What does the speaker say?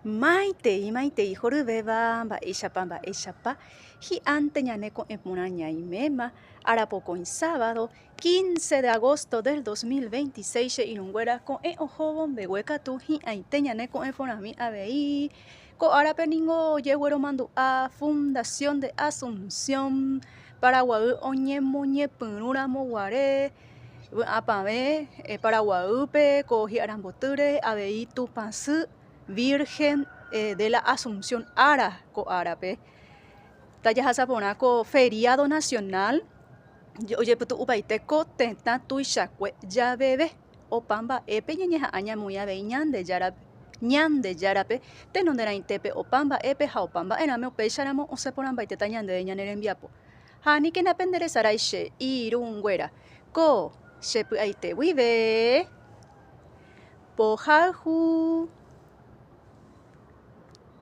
Maitei, maitei horyvéva, mba'éichapa, mba'éichapa, hi'ánte ñane ko'ẽ porã ñaiméma, arapokõi sábado, 15 de agosto del 2026 che irũnguéra ko'ẽ ohóvo mbegue katu hi'ãite ñane ko'ẽ porãmi avei. Ko árape ningo ojegueromandu'a Fundación de Asunción, Paraguay oñemoñepyrũramo guare vy'apavẽ Paraguaýpe ko hi'arambotýre avei Tupãsy Virgen de la Asunción ára ko árape. Tajahasa porã ko feriado nacional ojepytu'upaite ko tetã tuichakue javeve. Opa mba'épe ñañeha'ã ñamoĩ avei Ñandejárape, Ñandejárape, tenonderãitépe opa mba'épe ha opa mba'erãme upéicharamo osẽ porãmbaitéta ñandéve ñane rembiapo. Ha aníkena penderesarái che irũnguéra, ko che py'aite guive pohayhu.